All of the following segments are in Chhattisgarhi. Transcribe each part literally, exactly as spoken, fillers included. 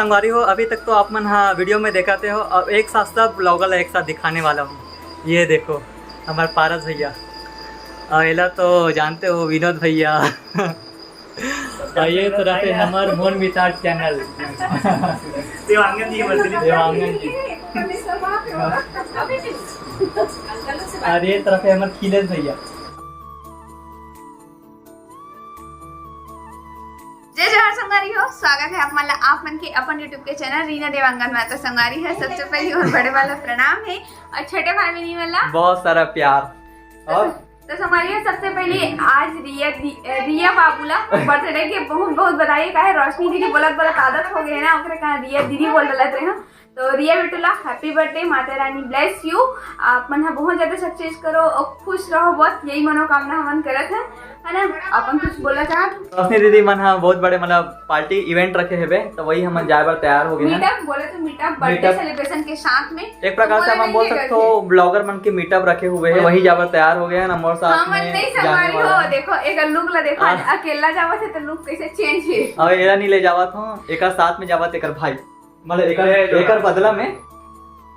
संगवारी हो, अभी तक तो आप मन हा वीडियो में देखाते हो, अब एक साथ सब ब्लॉगर ला एक साथ दिखाने वाला हूँ। ये देखो, हमारे पारस भैया, और एला तो जानते हो, विनोद भैया। और ये तरफ है हमार मोन मितार चैनल। देवांगन जी के बर्थडे। देवांगन जी। और ये तरफ है हमार खिलेश भैया। जय जोहार संगवारी हो, स्वागत है आप मन ला आप मन के अपन YouTube के चैनल रीना देवांगन में। तो संगवारी है, सबसे पहले और बड़े वाला प्रणाम है और छोटे भाई बहनी वाला बहुत सारा प्यार। और तो संगवारी है, सबसे पहले आज रिया दी, रिया बाबू ला बर्थडे के बहुत बहुत बधाई। काहे रोशनी दीदी बोलत बोलत आदत हो गए ना, ओकरे कहा रिया दीदी बोल डलत रहे हो। तो रिया बेटू ला happy birthday, Mata Rani bless you। आप मन हा बहुत ज्यादा सक्सेस करो और खुश रहो, बस यही मनोकामना हमन करत है, है ना? अपन कुछ बोलना चाहत? रोशनी दीदी मन हा बहुत बड़े मतलब पार्टी इवेंट रखे हेबे, तो वही हमन जाए बर तैयार हो गए हैं। मीटअप बोले तो मीटअप, बर्थडे मीटअप। सेलिब्रेशन के साथ में एक प्रकार से बोले हम नहीं बोल है सकते करके। हो, ब्लॉगर मन के मीटअप रखे हुए हैं, वही जाए बर तैयार हो गए हैं। हमारे साथ हमन में नहीं जाने संगवारी वाला हो, है। देखो एक लुक ला देखो, आज हाँ। अकेला जावत है तो लुक कैसे चेंज है। और एला नहीं ले जावत हो, एक साथ में जावत एकर भाई, मतलब एकर, ए, एकर बदला में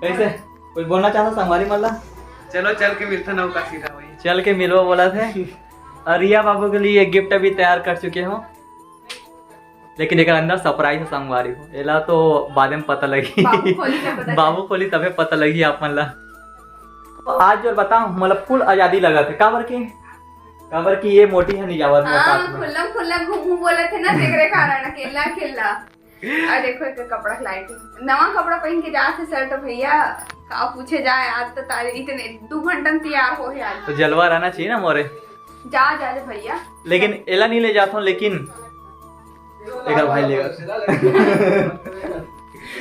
कैसे कुछ बोलना चाहता संगवारी मन ला? चलो चल के मिलता नौका सीधा वही। चल के मिलवा बोला थे। और रिया बाबू के लिए गिफ्ट अभी तैयार कर चुके हो, लेकिन एक अंदर सरप्राइज है संगवारी हो, एला तो बाद में पता लगी। बाबू खोली तब पता बाबू खोली तबे पता लगी आप मन ला। तो आज जो बताओ मतलब फुल आजादी लगा थे, काबर के, काबर की ये मोटी है नहीं जावत मोर हाँ, साथ में। खुल्लम खुल्ला घूमू बोलत है ना, तेकरे कारण अकेला अकेला। आ देखो, एक कपड़ा लाइट नवा कपड़ा पहन के जात है सर, तो भैया का पूछे जाए, आज तो तारीख इतने दो घंटा में तैयार हो है आज। तो जलवा रहना चाहिए ना मोरे। जा जा जा भैया। लेकिन एला नहीं ले जाता हूँ, लेकिन एकर भाई लेगा।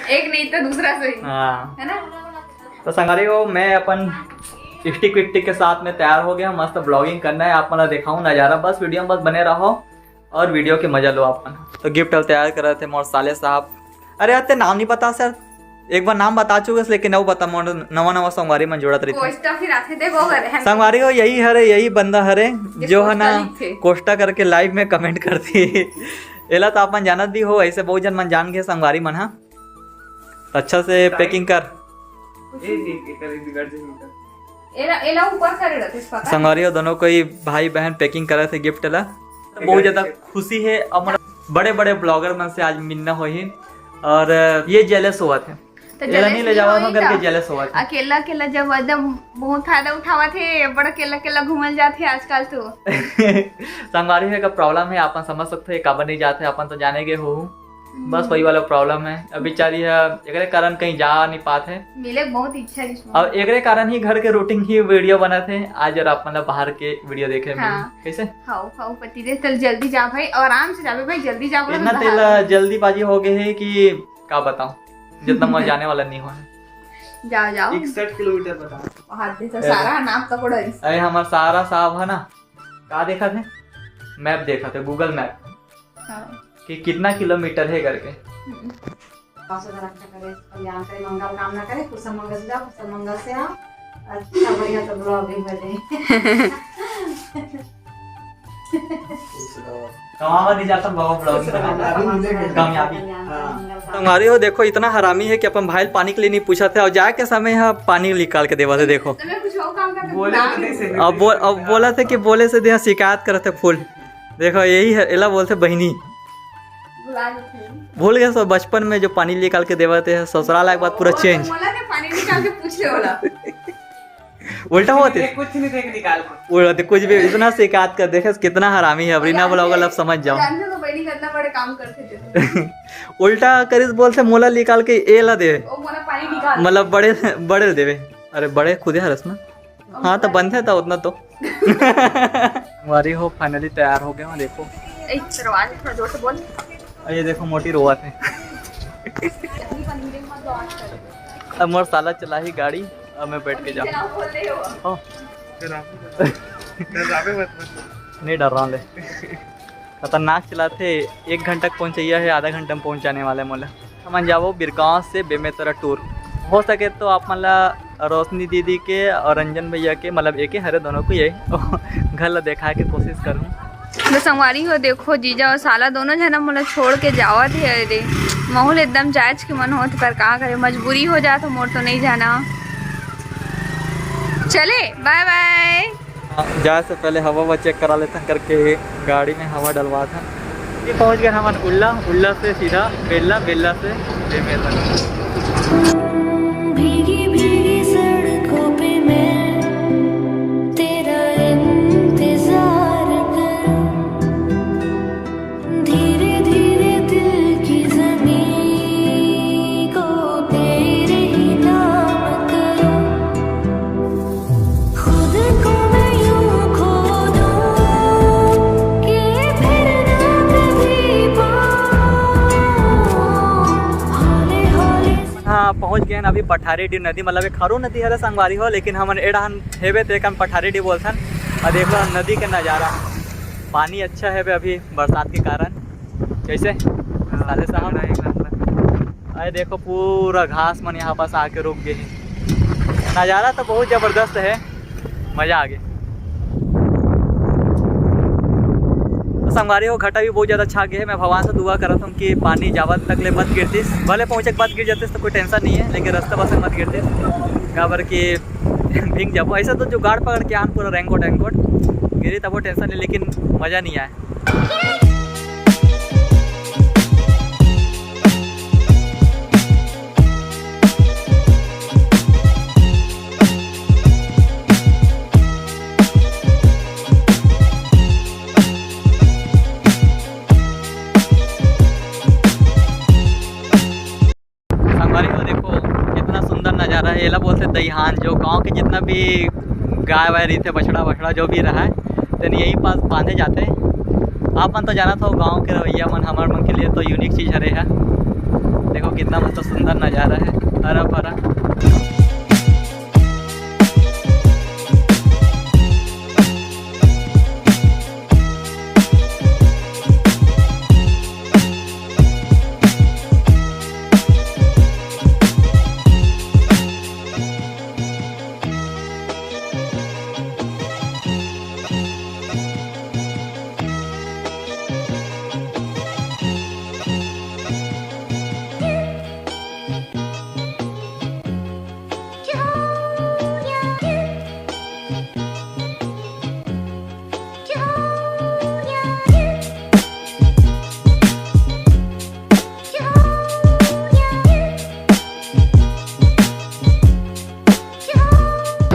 एक नहीं तो दूसरा सही। हाँ। है ना? तो संगवारी हो, मैं अपन स्टिक विस्टिक के साथ में तैयार हो गया, मस्त ब्लॉगिंग करना है, आप मन ला दिखाऊं नज़ारा, बस वीडियो में बस बने रहो और वीडियो के मजा लो आप मन। तो गिफ्ट तैयार कर रहे थे मोर साले साहब। अरे यार, ते नाम नहीं पता सर, एक बार नाम बता चुके, लेकिन वो बता मोर नवा नवा संगवारी मन जोड़त रही। कोस्टा फिर आथे, देखो अगर है। संगवारी हो, यही हरे, यही बंदा हरे, ये जो है ना, कोस्टा लिखथे। कोस्टा करके लाइव में कमेंट करती। एला तो आप मन जानत भी हो, ऐसे बहुत जन मन जान गए संगवारी मन हा। तो अच्छा से पैकिंग कर। ए, ए, ए, कर, ए, बिगड़ जाही, कर। एला, एला ऊपर करे रहते, पता है? संगवारी हो, दोनों कोई भाई बहन पैकिंग करे थे गिफ्ट ला। बहुत ज्यादा खुशी है। अब मतलब बड़े बड़े ब्लॉगर मन से आज मिलना होही और ये जेलस हुआ थे। तो एला जेलस नहीं ले नहीं जावा होई करके तो। जेलस हुआ थे। अकेला अकेला जब एकदम बहुत फायदा उठावा थे, बड़ा अकेला अकेला घूमल जाते आजकल तो। संगवारी हो, एक प्रॉब्लम है, अपन समझ सकते हो, काबर नहीं जाते, अपन तो जाने गए हो। बस वही वाला प्रॉब्लम है। अब बेचारी है, एकरे कारण कहीं जा नहीं पात है। मिले बहुत इच्छा है इसमें। अब एकरे कारण ही घर के रूटीन ही वीडियो बनत है। आज जरा आप मतलब बाहर के वीडियो देखे मिले। हाँ। कैसे? हाउ, हाउ, पति दे, चल जल्दी जा भाई, आराम से जाबे भाई, जल्दी जा, बोलो इतना ना तेल बाहर। जल्दीबाजी हो गए है कि का बताऊं, जितना मैं जाने वाला नहीं हुआ है। जाओ, जाओ। इकसठ किलोमीटर बता। हाथ दे तो ए। सारा नाप तो पड़ा इस। अरे हमारा सारा साहब है ना, का देखा थे? मैप देखा थे, गूगल मैप। हाँ। कि कितना किलोमीटर है करके। हम्म। साफ सुथरा रक्षा करे, कल्याण करे, मंगल कामना करे, कुशल मंगल से जाओ, कुशल मंगल से आओ। अच्छा, बढ़िया, तो ब्लॉग भी बने। कमावा नहीं जाता बाबा ब्लॉग में। कामयाबी। हाँ। मंगल कामना। संगवारी हो, देखो, इतना हरामी है कि अपन भाई पानी के लिए नहीं पूछा था और जाए के समय यहाँ पानी निकाल के देवा थे। देखो, तो मैं कुछ और काम करते बोले भुला तो गई। नहीं से अब बोल, अब बोला था कि बोले से देहा शिकायत करते फुल। देखो, यही है, एला बोलते बहिनी। भुला गए थे। भूल गए सो बचपन में जो पानी निकाल के देवा थे, ससुराल आए के बाद पूरा ओ, तो चेंज। बोला थे पानी निकाल के पूछ ले बोला। उल्टा हुआ थे। कुछ नहीं देख निकाल के। उल्टा थे, कुछ भी इतना शिकायत कर देखे, कितना हरामी है। अब रीना ब्लॉगर अब समझ जाओ। जानते हो, बहनी कितना बड़े काम करते थे। उल्टा करिस बोलते मोला निकाल के ए ला दे। ओ, मोला पानी निकाल। मतलब बड़े, बड़े देवे। अरे बड़े खुदे हरस ना। हाँ, तो बनथे था उतना तो। हमारी हो finally तैयार हो गए हो, देखो। ए, दरवाजे थोड़ा जोर से बोल। और ये देखो, मोटी रोवत है। अब मोर साला चलाही गाड़ी, अब मैं बैठ के जाऊँ। चलाओ, खोल दे हो। हो। डरावे मत, मत। नहीं डर रहा हूँ ले। खतरनाक चलाथे, एक घंटा के पहुँचैया है, आधा घंटा में पहुँचाने वाला है मोला। हमन जाबो बीरगांव से बेमेतरा टूर। हो सके तो आप मन ला रोशनी दीदी के और रंजन भैया के, मतलब एके हरे दोनों को, ये घर ला देखाए के कोशिश करूँ। तो संगवारी हो, देखो जीजा और साला दोनों झन मोला छोड़ के जावत हे। अरे माहौल एकदम जायज के मन होत, पर का करे, मजबूरी हो जात हो मोर तो नहीं जाना। चले, बाय बाय। हाँ, जाए से पहले हवा हवा चेक करा लेथन करके गाड़ी में हवा डलवाथन। ये पहुँच गए हमन उल्ला, उल्ला से सीधा बेल्ला, बेल्ला से बेमेतरा। भीगी भीगी सड़कों पे मैं तेरा इंतजार करूं। धीरे धीरे दिल की जमीन को तेरे ही नाम करूं। खुद को मैं यूं खो दूं कि फिर ना कभी पाऊं। हौले हौले हाँ, पहुँच गए हैं अभी पठारी डीह नदी, मतलब एक खरो नदी हरे संगवारी हो, लेकिन हमन ए डहान हेबे ते एकन पठारी डीह बोलथन। और देख लो नदी के नज़ारा, पानी अच्छा है बे अभी बरसात के कारण। कैसे? साले साहब। अरे देखो पूरा घास मन यहाँ पास आके रुक गए हैं। नज़ारा तो बहुत ज़बरदस्त है, मज़ा आ गया। तो संगवारी हो, घटा भी बहुत ज़्यादा छा गया है। मैं भगवान से दुआ करत हूँ कि पानी जावत तक ले मत गिरतिस, भले पहुँचे के बाद गिर जातिस तो कोई टेंशन नहीं है, लेकिन रास्ता बस मत गिरतिस, काबर कि भींग जाबो। ऐसा तो जुगाड़ पकड़ के आन पूरा रेनकोट वेनकोट, गिरी तबो टेंशन नहीं, लेकिन मज़ा नहीं आए। संगवारी हो देखो, कितना सुंदर नज़ारा है। एला बोलते दईहान, जो गांव के जितना भी गाय वाय रहिथे, बछड़ा वछड़ा जो भी रहा है, तेन यही पास बांधे जाते। आप मन तो जानत हो, गांव के रवैया मन, हमर मन के लिए तो यूनिक चीज़ हरे है। देखो कितना मस्त सुंदर नज़ारा है, हरा भरा।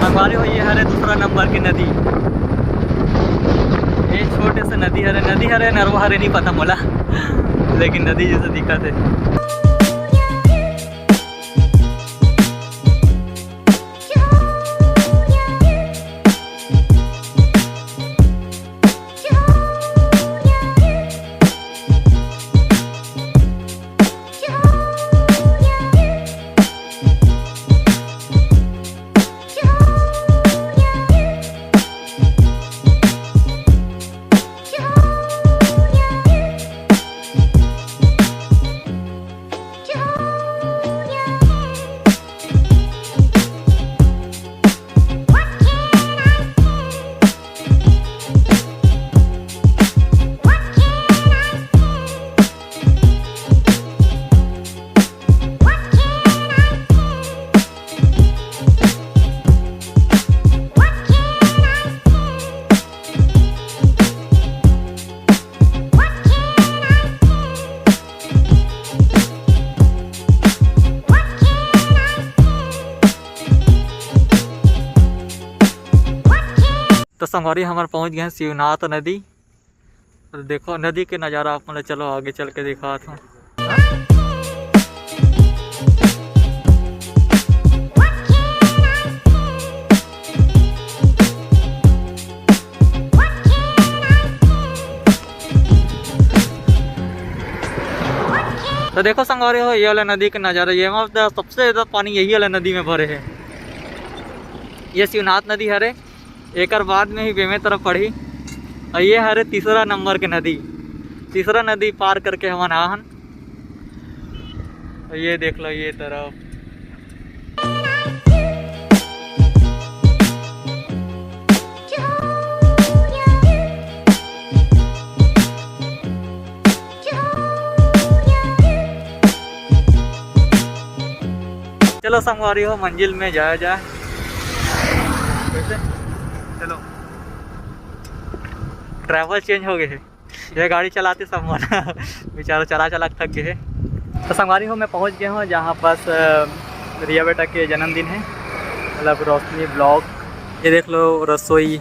संगवारी हो, ये हरे दूसरा नंबर की नदी। ये छोटे से नदी हरे, नदी हरे नरवा हरे नहीं पता मोला, लेकिन नदी जैसे दिखत है। तो संगवारी, हमर पहुंच गए हैं शिवनाथ नदी। तो देखो नदी के नज़ारा आप मन ला, चलो आगे चल के दिखात हूँ। तो देखो संगवारी हो, ये वाला नदी के नज़ारा, ये मतलब सबसे ज़्यादा पानी यही वाला नदी में भरे है। ये शिवनाथ नदी हरे, एकर बाद में ही बेमेतरा पड़ही। और ये हरे तीसरा नंबर के नदी, तीसरा नदी पार करके हमन आहन। और ये देख लो ये तरफ। चलो संगवारी हो, मंजिल में जाया जाए। कैसे? चलो, ड्राइवर चेंज हो गए हे। ये गाड़ी चलाते संगवारी बेचारा चला चला के थक गए हे। तो संगवारी हो, मैं पहुंच गया हूँ जहाँ पास, अ, रिया बेटा के जन्मदिन है, मतलब रोशनी ब्लॉग। ये देख लो, रसोई,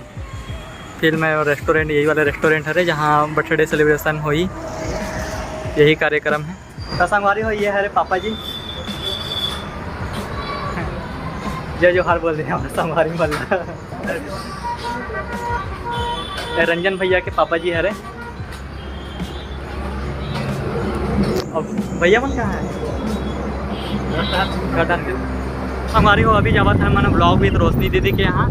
फिल्म है और रेस्टोरेंट, यही वाला रेस्टोरेंट हरे जहाँ बर्थडे सेलिब्रेशन होई, यही कार्यक्रम है। तो संगवारी हो, ये हरे पापा जी। जय जोहार बोल रहे हैं हमारे संगवारी मन ला। ये रंजन भैया के पापा जी हरे। अब भैया मन कहाँ है? घर डाल के। संगवारी हो, अभी जावत हन हमन ब्लॉग विद रोशनी दीदी के यहाँ।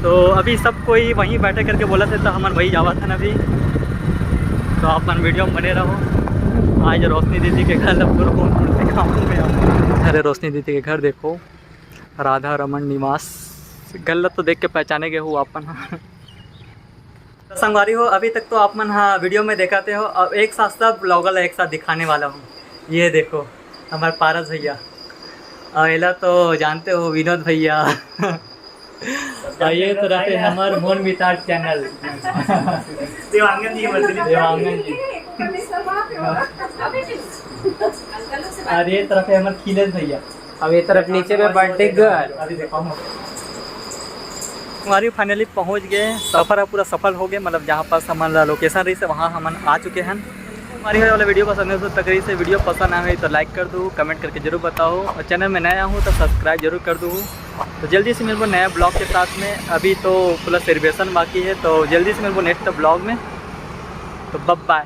तो अभी सब कोई वहीं बैठे करके बोला थे, तो हमन वही जावत हन अभी। तो आप मन वीडियो में बने रहो। आज रोशनी दीदी के घर ला पूरा घूम घूम के दिखाऊंगा मैं आप। अरे, रोशनी दीदी के घर देखो, राधा रमन निवास। घर ला तो देख के पहचाने गए हो आप मन। तो संगवारी हो, अभी तक तो आप मन हा वीडियो में देखाते हो, अब एक साथ सब ब्लॉगर ला एक साथ दिखाने वाला हूँ। ये देखो, हमारे पारस भैया, और एला तो जानते हो, विनोद भैया। और ये तो रहे हमारे मोन मितार चैनल। देवांगन जी, देवांगन जी। और ये तरफ है हमारे खिलेश भैया। अब ये तरफ नीचे में बर्थडे गर्ल। अभी देखो हम हमारी फाइनली पहुंच गए, सफर ह पूरा सफल हो गए, मतलब जहाँ पास हमन ला लोकेशन रही से वहाँ हमन आ चुके हैं। हमारी वाला वीडियो पसंद है तो तकरीर से वीडियो पसंद आए तो लाइक कर दो, कमेंट करके जरूर बताओ, और चैनल में नया हूँ तो सब्सक्राइब जरूर कर दो। तो जल्दी से मिलबो नया ब्लॉग के साथ में। अभी तो पूरा सेलिब्रेशन बाकी है, तो जल्दी से मिलबो नेक्स्ट ब्लॉग में। तो बाय बाय।